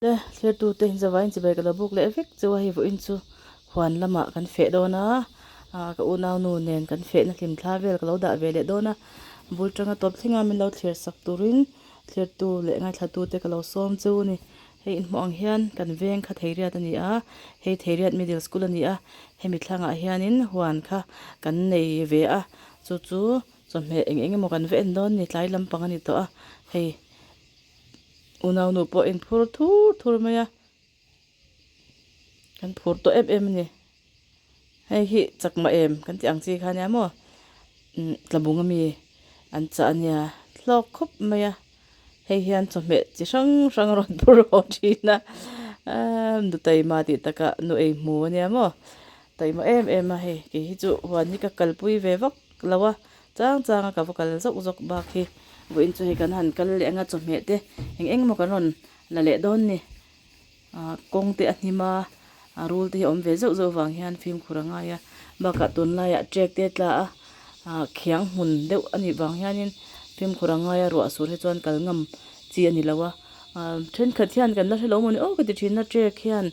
Le thlertute zavaiin chibai ka lo buk leh vek chu a hei vawiin chu huan lamah kan feh dawn a ah ka unaunu nen kan fehna hlim thla vel ka lo dah ve leh dawn a bul tanga tawp thleng a min lo thlir sak turin thlertu leh ngaithlatute ka lo sawm chu a ni hei inhmuh ang hian kan veng kha Theiriat a ni a hei Theiriat Middle School a ni a hemi thlangah hianin huan kha kan nei ve a chu chu chawhmeh eng eng emaw kan va en dawn a ni tlai lampang a ni tawh a hei. Unaunu pawh in phur thur thur mai a, kan phur tawh em em a ni. Hei hi chakma em kan tih ang chi kha ania maw umm tlabung ami an chah ania hlawk khawp mai a, hei hian chawhmeh chi hrang hrang a rawn phur haw thin a, aaa nu taima tih takah nu ei hmu ania maw taima em em a hei kei hi chu huan hi ka kalpui ve vak lo a. Chang changa ka va kal zawk zawk bak hi vawiin chu hei kan han kal leh anga chawhmeh te eng eng emaw kan rawn la leh dawn ni ah kawng te a hnim a a rul te hi a awm ve zeuh zeuh avang hian fimkhur a ngai a bakah tunlaiah trek te a tla a ah khiang hmun deuh a nih vang hianin fimkhur a ngai a ruah sur hi chuan kal ngam chi a ni lo a ah thenkhat hian kan la hre lo mawni aw ka ti thin a trek hian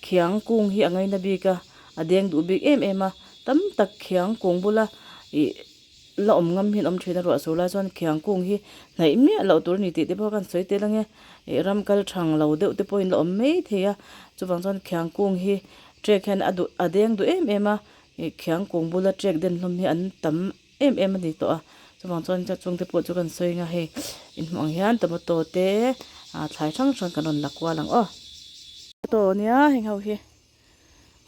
khiang kung hi a ngaina bik a a deng duh bik em em a. Tam tak khiang kung bula ih la awm ngam hian awm thin a ruah sur lai chuan khiang kung hi hnaih miah loh tur a ni tih te pawh khan sawi tel ange ih ram kal thang lo deuh te pawhin la awm mai thei a chuvang chuan khiang kung hi trek hian a duh a deng duh em em a ih khiang kung bula trek den hlawm hi an tam em em a ni tawh a chuvang chuan chung te pawh chu kan sawi anga hei inhmuh ang hian tomato te ah thlai hrang hrang kan rawn la kual ang aw. Tomato ania heng ho hi.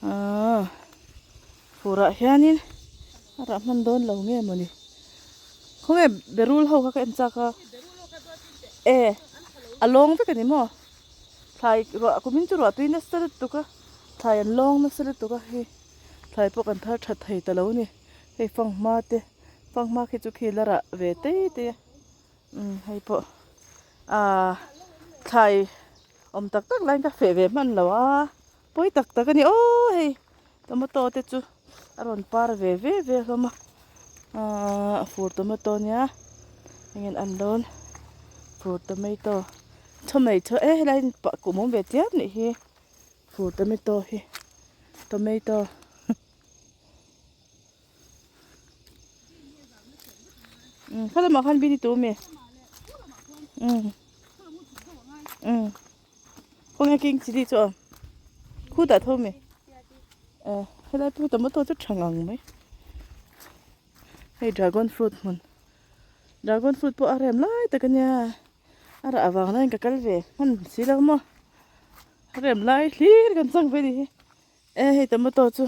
Aaa furah hianin a rah hman dawn lo nge mawni khawnge berul ho kha ka en chak a e a lawng vek a ni maw thlai ruah kumin chu ruah tui nasa lutuk a thlai an lawng nasa lutuk a hei thlai pawh kan thar that thei ta lo a ni hei fanghma te fanghma khi chu khi la rah ve tei tei a umm hei pawh aaa thlai. Awm tak tak laiin ka feh ve hman lo a, pawi tak tak a ni aw hei tomato te chu a rawn par ve ve ve hlawm a ahh fur tomato ania eng nge an dawn fur tomato tomato e helai pah kum awm ve chiam nih hi fur tomato hi tomato. Kha lamah khan bini tur ami umm umm khawnge king chilli chu a awm khutah tho ami eh helai pawh tomato chu tha ngang mai hei dragon fruit hmun dragon fruit pawh a rem lai tak ania a rah avang laiin ka kal ve hman si lo maw a rem lai hlir kan chang ve ni hi eh hei tomato chu.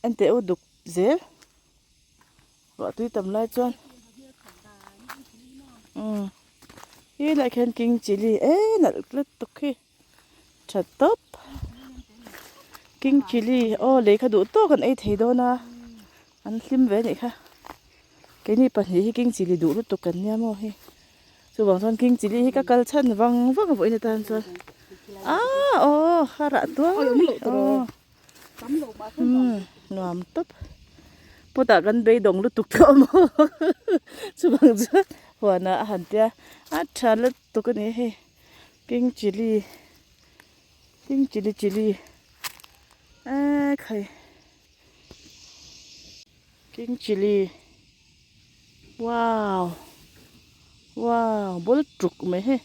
En teh u duk zel ruah tui tam lai chuan umm hi lai khian king chilli e nalh lutuk hi tha tawp king chilli aw lei kha duh tawk an ei thei dawn a an hlim ve anih kha keini pahnih hi king chilli duh lutuk kan nia maw hei. Chuvang chuan king chilli hi ka kal chhan vang vang a vawiin atan chuan aaa aw a rah tual aw umm nuam tawp pawtah kan beidawng lutuk tawh a maw chuvang chuan huanah a han tia a tha lutuk a ni hei king chilli king chilli chilli eee khai king chilli. Wow wow bul tuk mai hei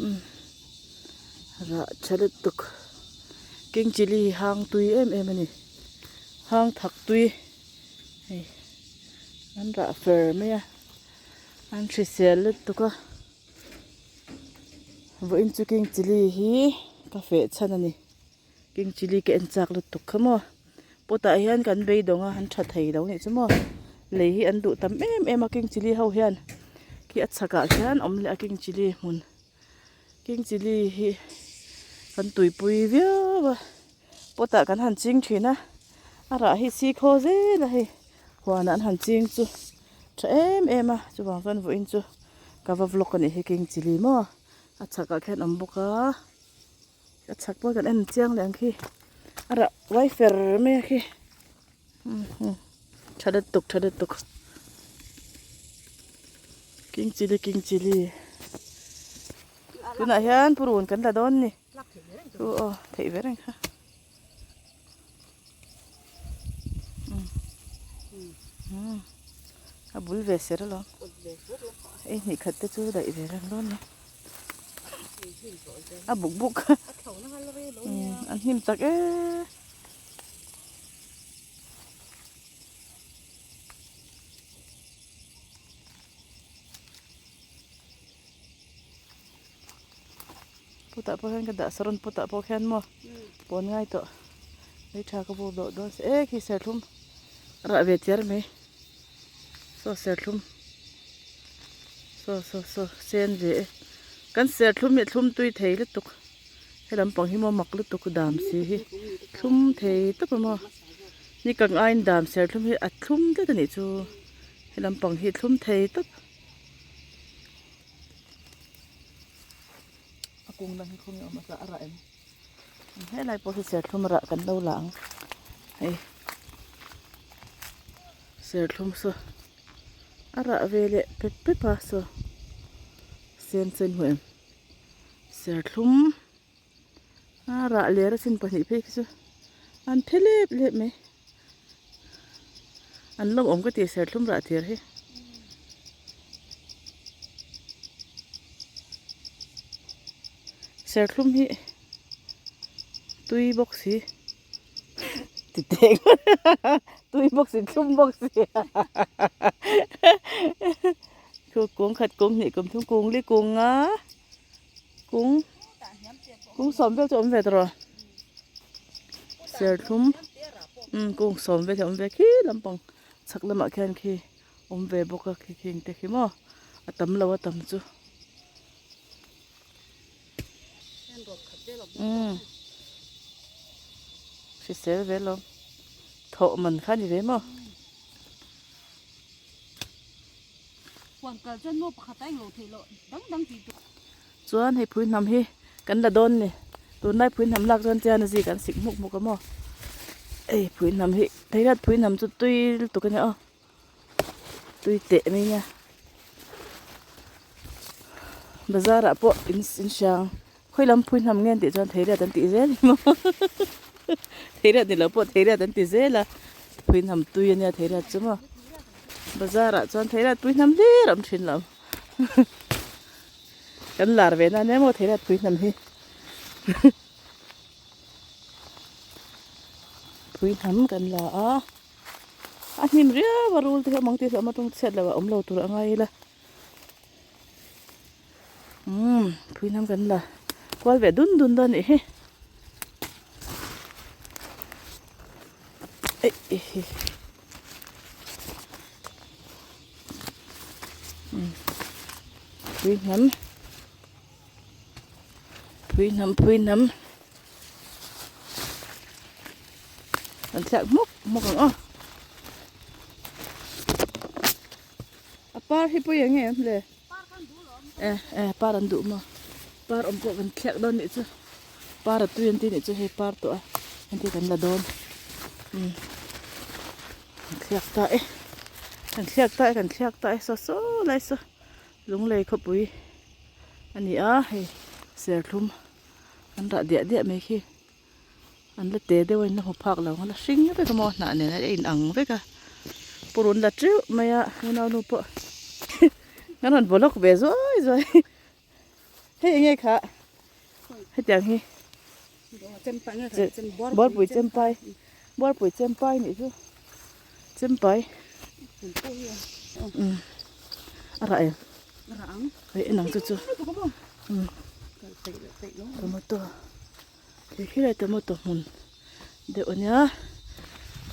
umm rah tha lutuk king chilli hi hang tui em em a ni hang thak tui hei an rah fer mai a an hrisel lutuk a vawiin chu king chilli hi ka feh chhan a ni. King chilli ka en chak lutuk kha maw pot ah hian kan beidawng a an tha thei lo nih chu maw lei hi an duh tam em em a king chilli ho hian khi a chhak ah khian awm leh a king chilli hmun king chilli hi kan tuipui viau a pot ah kan han ching thin a a rah hi si khaw zel a hei huan ah an han ching chu tha em em a chuvang chuan vawiin chu ka va vlog a nih hi king chilli maw a chhak ah khian awm bawk a. A chhak pawh kan en chiang leh ang khi a rah uai fer mai a khi tha lutuk tha lutuk king chilli king chilli. Tunah hian purun kan la dawn ni. Chu aw theih ve reng kha. A bul ve ser alawm. Ei hnih khat te chu daih ve reng dawn ni. A buk buk kha. An hnim tak e. Putah pawh hian ka dah saron putah pawh khian maw pawn ngai tawh lei tha ka bur loh dawn e khi serthlum rah ve chiar mai saw serthlum saw saw saw sen ve e kan serthlum hi a thlum tui thei lutuk he lampang hi maw mak lutuk dam si hi thlum thei tawp a maw ni kang aiin dam serthlum hi a thlum tlat a nih chu he lampang hi thlum thei tawp. A kung dang hi khawnge awm a rah em helai pawh hi serthlum rah kan lo la ang hei serthlum saw a rah ve leh pep pep a saw sen chen hmu em serthlum a rah ler a chin pahnih phei khi chu an phe lep lep mai an lawmawm ka ti serthlum rah tir hi. Serthlum hi tui bawk si ti teh tui bawk si thlum bawk si thu kung khat kung hnih kum thum kung li kung nga kung kung sawm vel chu awm ve tawh serthlum umm kung sawm vel hi awm ve khi lampang chhak lamah khian khi awm ve bawk a khi khing te khi maw a tam lo a tam chu umm hrisel ve lo thawh man kha a ni ve maw. Chuan hei phui hnam hi kan la dawn ni tunlai phui hnam lak chuan chian a zik an sik hmuk hmuk a maw hei phui hnam hi theirat phui hnam chu tui lutuk a nia aw tui teh mai nia bazar ah pawh in in hrang khawi lam phui hnam nge an tih chuan theirat an tih zel hi maw theirat ni lo pawh theirat an ti zel a phui hnam tui a nia theirat chu maw bazar ah chuan theirat pui hnam hlir a awm thin lo kan lar ve na nia maw theirat pui hnam hi pui hnam kan la a a hnim riau a rul te hi a awm ang tih hlauh a tawng chhiat loh a awm lo tur a ngai ila umm pui hnam kan la kual ve dun dun dawn a nih hi eih pui hnam pui hnam pui hnam kan thlak hmuk hmuk ang aw a par hi pui eng nge em le e e par an duh maw par awm pawh kan thlak dawn nih chu par a tui an tih nih chu hei par tawh a heti kan la dawn umm kan thliak ta e kan thliak ta e kan thliak ta e saw saw lai saw lunglei khawpui a ni a hei serthlum an rah diah diah mai khi an la te deuh a in la hmu phak lo ang la hring vek a maw hnah nen a in ang vek a purun la teuh mai a unaunu pawh kan rawn vaw lawk ve zuai zuai. Hei enge kha hetiang hi buarpui chempai buarpui chempai nih chu chempai umm a rah em hei en ang chu chu umm tomato khi khilai tomato hmun deuh ania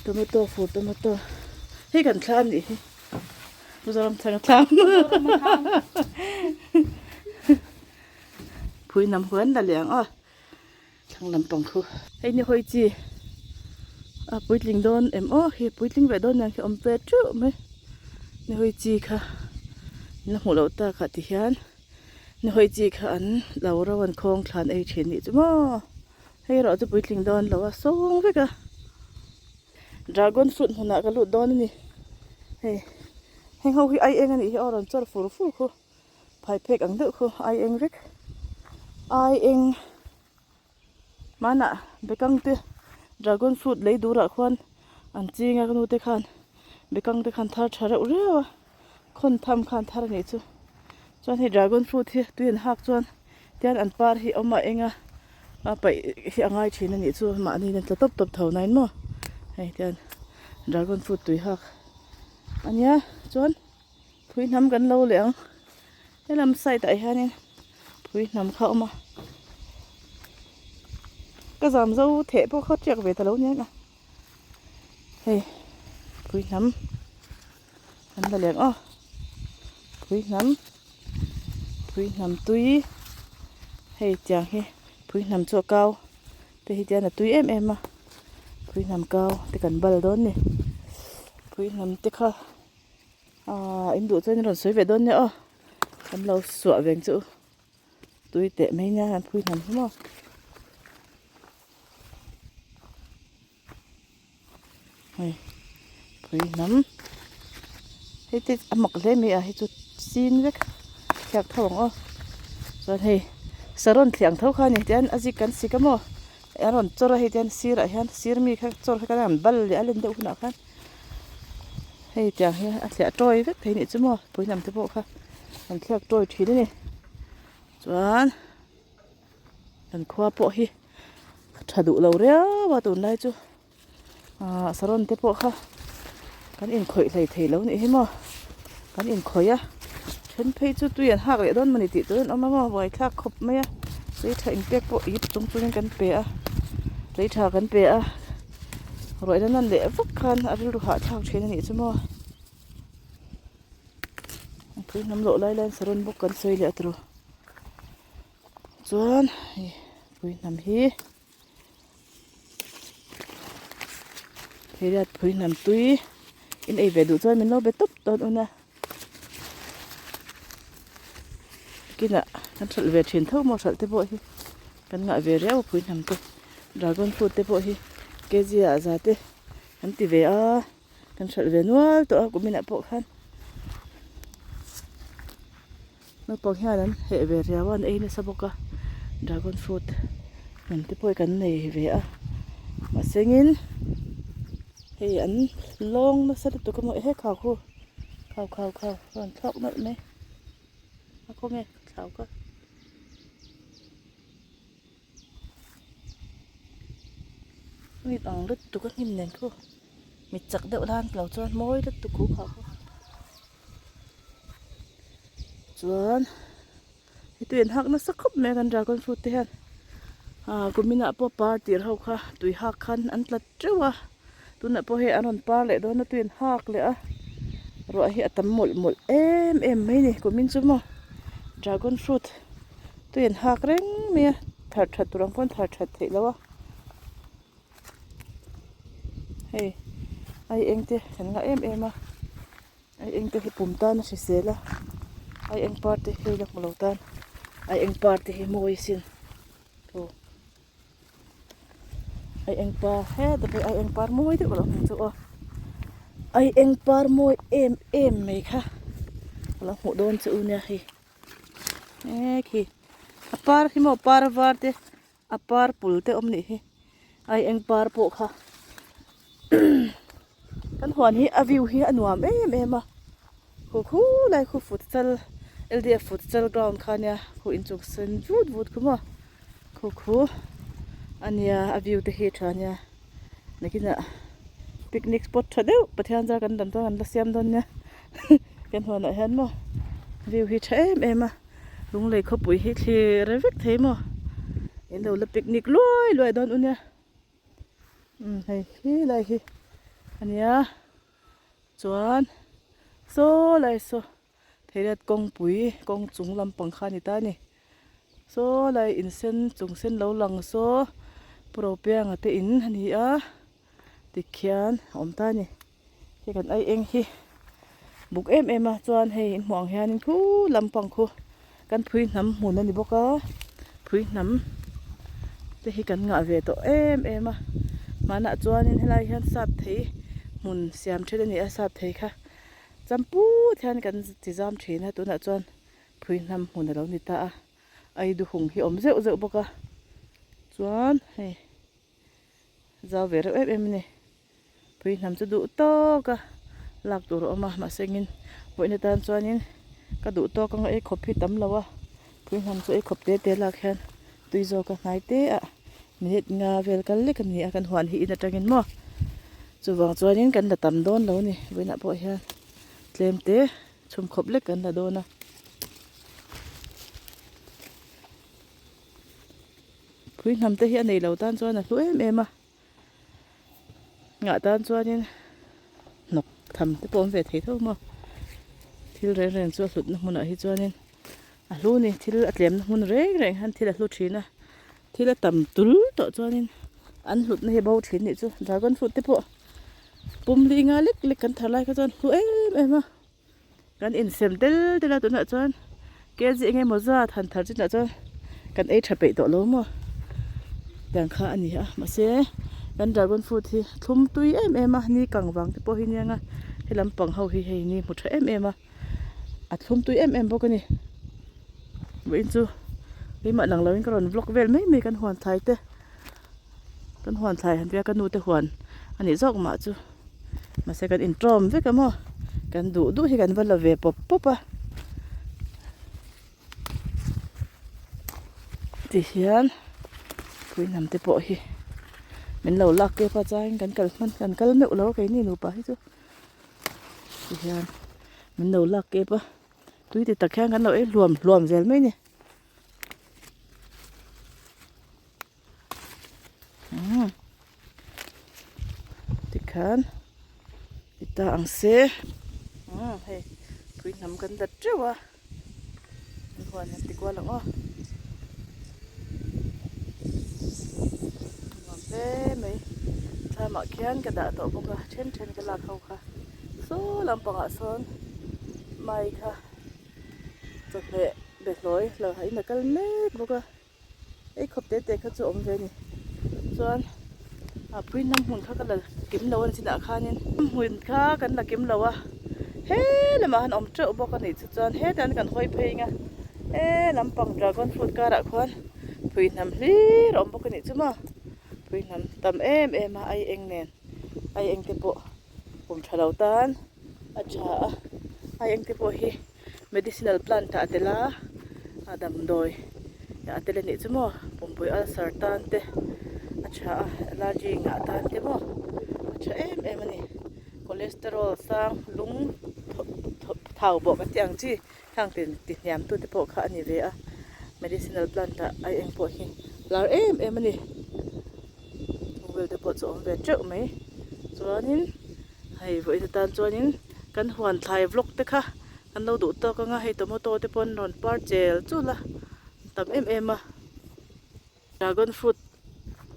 tomato fur tomato hei kan thla anih hi Mizoram thlang thlang phui hnam hu an la leh ang aw thlang lampang khu hei ni hawi chi a puitling dawn em aw khi puitling ve dawn nen khi awm ve teuh mai ni hawi chi kha in la hmuh loh tak ah ti hian ni hawi chi kha an lo ro an khawng thlan ei thin nih chu maw hei erawh chu puitling dawn lo a sawng vek a. Dragon fruit hmunah ka lut dawn a ni hei heng ho hi ai eng a nih hi aw rawn chawr fur fur khu phai phek ang deuh khu ai eng vek Ai eng hmanah bekang te dragon fruit lei durah khuan an ching a ka nu te khan bekang te khan thar tha reuh riau a khawn tham khan thar a nih chu chuan hei dragon fruit hi tui an hak chuan tian an par hi a awm a eng a a paih hi a ngai thin a nih chu mahni in an tla tawp tawp tho nain maw hei tian dragon fruit tui hak a nia chuan phui hnam kan lo leh ang helam side ah hianin phui hnam kha a awm a ka zam zo theh pawh kha tiak ve ta lo nia hei phui hnam an la leng aw phui hnam phui hnam tui hei tiang hi phui hnam chu a kau te hi tian a tui em em a phui hnam kau te kan bal dawn ni phui hnam te kha ahh in duh chuan in rawn sawi ve dawn nia aw kan lo suah veng chu tui teh mai nia an phui hnam hi maw. Hei phui hnam hei te a mak hle mai a hei chu sin vek thliak tho ang aw chuan hei saron thliang tho kha a ni tian a zik kan sik a maw a rawn chawr a hei tian sirah hian sir mi kha chawr kha kan han bal leh a len deuh hunah khan hei tiang hi a thliah tawi vek thei nih chu maw pui hnam te pawh kha an thliak tawi thin a ni chuan. Kan khua pawh hi a tha duh lo riau a tunlai chu ahh saron te pawh kha kan inkhawih hlei thei lo nih hi maw kan inkhawih a then phei chu tui an hak leh dawn mawni tih tur an awm a maw buaithlak khawp mai a tui tha inpek pawh ip chung chungin kan pe a tui tha kan pe a ruaihna nan leh vak khan a rilru hahthlak thin a nih chu maw pui hnam loh lai laiin saron bawk kan sawi leh a tiraw. Chuan hei pui hnam hi thiriat pui hnam tui in ei ve duh chuan min lo be tawp dawn un a kinah kan hralh ve thin tho maw hralh te pawh hi kan ngah ve riau a pui hnam te dragon fruit te pawh hi kg ah za te kan ti ve a. Kan hralh ve nual tawh a kuminah pawh khan naupang hian an heh ve riau a an ei nasa bawk a dragon fruit hnam te pawh hi kan nei ve a mahsengin hei an lawng nasa lutuk a maw ehe khau khu khau khau khau a rawn thlawk nawlh mai a khawnge thlau ka. Mi ang lutuk a hnim nen khu mit chak deuh lan lo chuan mawi lutuk khu kha khu chuan heti an hak nasa khawp mai a kan dragon fruit te hian ah kuminah pawh par tir ho kha tui hak khan an tla teuh a tunah pawh hei an rawn par leh dawn a tui an hak leh a ruah hi a tam mawlh mawlh em em mai a ni kumin chu maw dragon fruit. Tui an hak reng mai a thar that tur ang pawn thar that theih loh a hei ai eng te kan ngah em em a ai eng te hi pum tan a hrisel a ai eng par te hei la hmu lo tan ai eng par te hi mawi sin aw ai eng par heta pawh ai eng par mawi deuh ka lo hmu chu aw ai eng par mawi em em mai kha ka lo hmuh dawn che u nia hei. He khi a par hi maw par var te a par pul te awm nih hi ai eng par pawh kha kan huan hi a view hi a nuam em em a khu khu lai khu futsal L_D_F futsal ground kha ania khu inchung sen vut vut khu maw khu khu ania a view te hi a tha ania nakinah picnic spot tha deuh Pathian zar kan dam chuan kan la siam dawn nia. Kan huanah hian maw view hi tha em em a lunglei khawpui hi thlir vek thei maw in lo la picnic luai luai dawn u nia umm hei hi lai hi a nia chuan saw lai saw theirat kawngpui kawng chung lampang kha a ni ta a ni saw lai in sen chung sen lo lang saw pu Ropianga te in a ni a tikhian a awm ta a ni. Hei kan ai eng hi buk em em a chuan hei in hmuh ang hianin khu lampang khu kan phui hnam hmun a ni bawk a phui hnam te hi kan ngah ve tawh em em a hmanah chuanin helai hian sap thei hmun siam then a ni a sap thei kha champut hian kan ti zam thin a tunah chuan phui hnam hmun a lo ni ta a. Aiduhung hi a awm zeuh zeuh bawk a chuan hei zau ve reuh em em a ni pui hnam chu duh tawk a lak tur a awm a mahse engin vawiin atan chuanin ka duh tawk anga ei khawp hi tam lo a pui hnam chu ei khawp te te lak hian tui zawk a hnai te ah minute nga vel kal lek a ni a kan huan hi in atangin maw chuvang chuanin kan la tam dawn lo a ni vawiinah pawh hian tlem te. Chhum khawp lek kan la dawn a. Phui hnam te hi a nei lo tan chuan a hlu em em a. Ngah tan chuanin hnawk tham te pawh awm ve thei tho maw. Thil reng reng chu a hlutna hmunah hi chuanin a hlu a ni. Thil a tlemna hmun reng reng hian thil a hlu thin a. Thil a tam tul tawh chuanin an hlutna hi a bo thin nih chu. Dragon fruit te pawh pum li nga lek lek kan thar lai kha chuan hlu em em a. Kan insem tel tel a tunah chuan kg eng emaw zat han thar chinah chuan kan ei tha peih tawh lo maw tiang kha a ni a mahse kan dragon fruit hi thlum tui em em a ni kang vang te pawh hi nia nga he lampang ho hi hei ni hmu tha em em a a thlum tui em em bawk a ni vawiin chu keimah lang lovin ka rawn vlog vel mai mai kan huan thlai te kan huan thlai han tia ka nu te huan a nih zawk mah chu mahse kan intawm vek a maw kan duh duh hi kan va la ve pawp pawp a tihian puihnam te pawh hi min lo lak kep a chuan kan kal hman kan kal meuh lo a keini nupa hi chu tihian min lo lak kep a tui ti tak hian kan lo ei hluam hluam zel mai a ni. Tikhan i ta ang se umm hei pui hnam kan dat teuh a an huan han ti kual ang aw nuam hle mai thlamah khian ka dah tawh bawk a then then ka lak ho kha saw lampangah sawn mai kha chawhmeh behlawi lo hahin a kal mek bawk a. Ei khawp te te kha chu a awm ve a ni chuan a pui hnam hmun kha ka la kim lo a ni chinah khanin hmun kha kan la kim lo a he lamah han awm teuh bawk a nih chu chuan hetah hian kan hawi phei anga he lampang dragon fruit karah khuan phui hnam hlir a awm bawk a nih chu maw phui hnam tam em em a ai eng nen ai eng te pawh kum tha lo tan a tha a ai eng te pawh hi. Medicinal plant ah a tel a a damdawi a tel a nih chu maw pumpui ulcer tan te a tha a allergy ngah tan te maw a tha em em a ni cholesterol sang lung thau bawh kan tih ang chi khang tin ti hniam tu te pawh kha a ni ve a medicinal plant ah ai eng pawh hi lar em em a ni vel te pawh chu a awm ve teuh mai chuanin. Hei vawiin atan chuanin kan huan thlai vlog te kha kan lo duh tawk anga hei tomato te pawn rawn par chel chul a tam em em a dragon fruit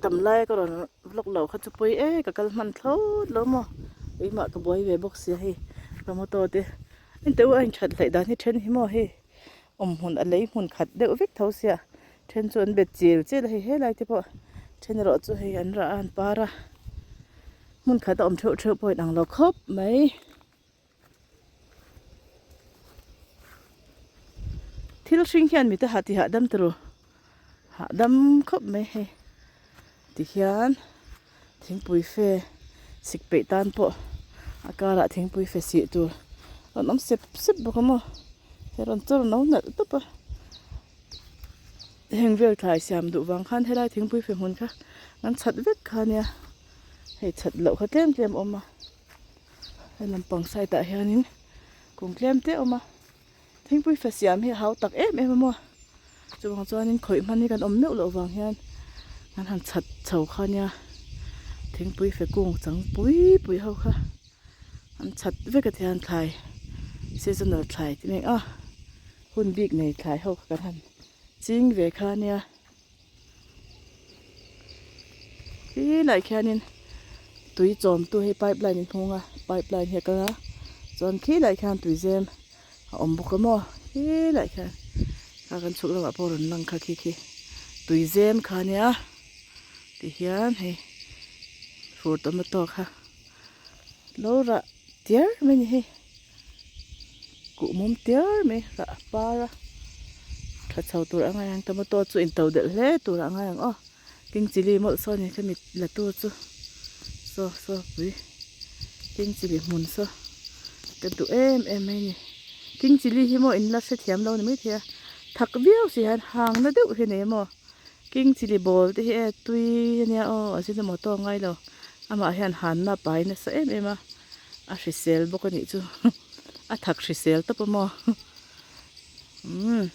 tam lai ka rawn vlog loh kha chu pawi e ka kal hman thlawt lo maw keimah ka buai ve bawk sia hei tomato te engte u a inthat hleih dan hi then hi maw hei awm hmun a lei hmun khat deuh vek tho sia then chu an bet chel chel a hei helai te pawh then erawh chu hei an rah a an par a. Hmun khat a awm theuh theuh pawh inang lo khawp mai. Thil hring hian mite hah tih hahdam turu hahdam khawp mai hei tihian thingpui fe sik peih tan pawh a karah thingpui fe sih tur rawn awm sep sep bawk a maw he rawn chawr no nalh tawp a. Heng vel thlai siam duh vang khan helai thingpui fe hmun kha an chhat vek kha ania hei chhat loh kha tlem tlem a awm a he lampang side ah hianin kum tlem te a awm a thingpui fe siam hi a hau tak em em a maw chuvang chuanin khawih hman hi kan awm meuh loh vang hian an han chhat chho kha ania thingpui fe kung chang pui pui ho kha an chhat vek a tihian thlai seasonal thlai te nen a. Hun bik nei thlai ho kha kan han ching ve kha ania. Khi lai khianin tui chawmtu hei pipe line in hung a pipe line hi a kal a chuan khi lai khian tui zem a awm bawk a maw khi lai khian kha kan chhuk lamah pawh rawn lang kha khi khi tui zem kha ania tihian hei fur tomato kha lo rah tiar mai a ni hei. Kuh mum tiar mai rah a par a tha. Tha chho tur a ngai ang tomato chu into delh hle tur a ngai ang aw king chilli mawlh saw a ni khami la tu chu saw saw pui king chilli hmun saw ka duh em em mai a ni king chilli hi maw in la hrethiam lo ni maithei a thak viau si hian hang na deuh hi a nei maw king chilli bawl te hi e tui a nia aw a zin emaw tawk ngai lo amah hian hanna a pai nasa em em a a hrisel bawk a nih chu a thak hrisel tawp a maw. Umm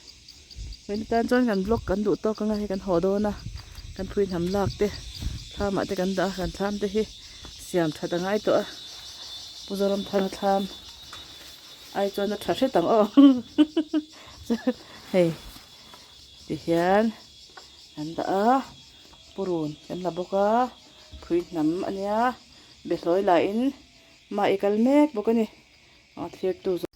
hemi tan chuan kan vlog kan duh tawk anga hei kan haw dawn a kan phui hnam lak te thlam ah te kan dah a kan thlam te hi siam that a ngai tawh a Pu Zoramthanga thlam ai chuan a tha hret ang aw hei tihian kan dah a purun kan la bawk a phui hnam a nia behlawi lahin mah i kal mek bawk a ni a thlir tu zawk.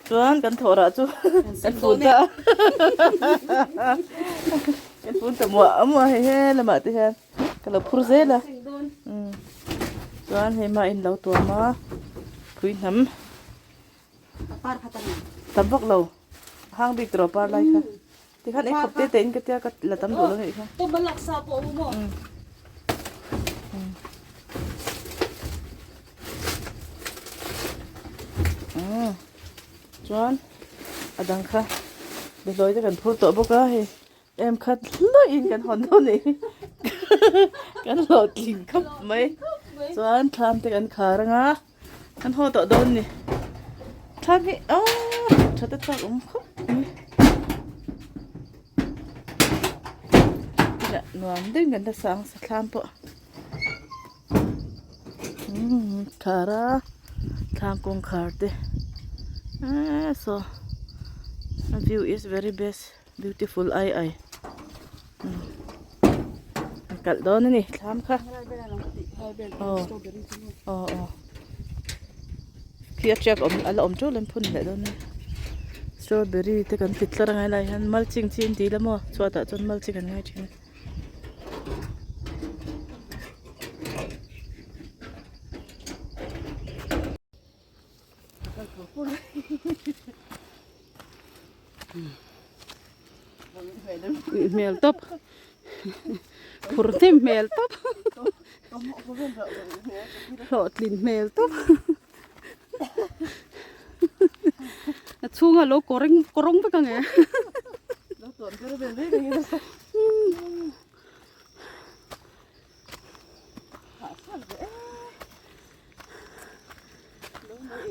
Chuan kan thawh rah chu kan fun ta kan fun ta muah muah hei he lamah te hian ka lo phur zel a chuan hei hma in lo tuam a phui hnam tam vak lo hang bik tawh par lai kha. Tikhan ei khawp te te in ka tia ka la tam duh lo nih kha. Tawm laksa pawh a maw. Chuan a dang kha behlawi te kan phur tawh bawk a hei em khat hlawih in kan hawn dawn nih hi kan hlawhtling khawp mai chuan thlam te kan khar anga Kan haw tawh dawn ni. Thlam hi aaa tha te chhuak awm khawp mai. Tila nuam deuhin kan la sang sa thlam pawh. Umm khar a thlam kawngkhar te eee saw a view is very best beautiful ai ai umm a kalh dawn a ni thlam kha aw aw aw khi a tiak awm a la awm teuh lem phun leh dawn a ni strawberry te kan ti tlar angai lai hian mulching chi an ti la maw chhuatah chuan mulching an ngai thin a. Hmel tawp phur hnem hmel tawp hlawhtlin hmel tawp a chhunga lo kawreng kawrawng vek ang e.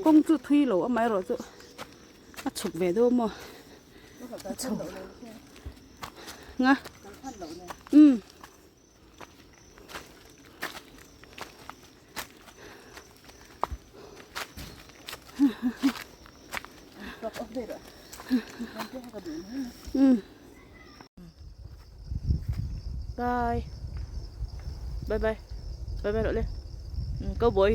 Kawng chu thui lo amaherawh chu a chhuk ve deuh a maw a chho nga umm umm. Bye. Bye bye. Bye bye rawh le. Cowboy.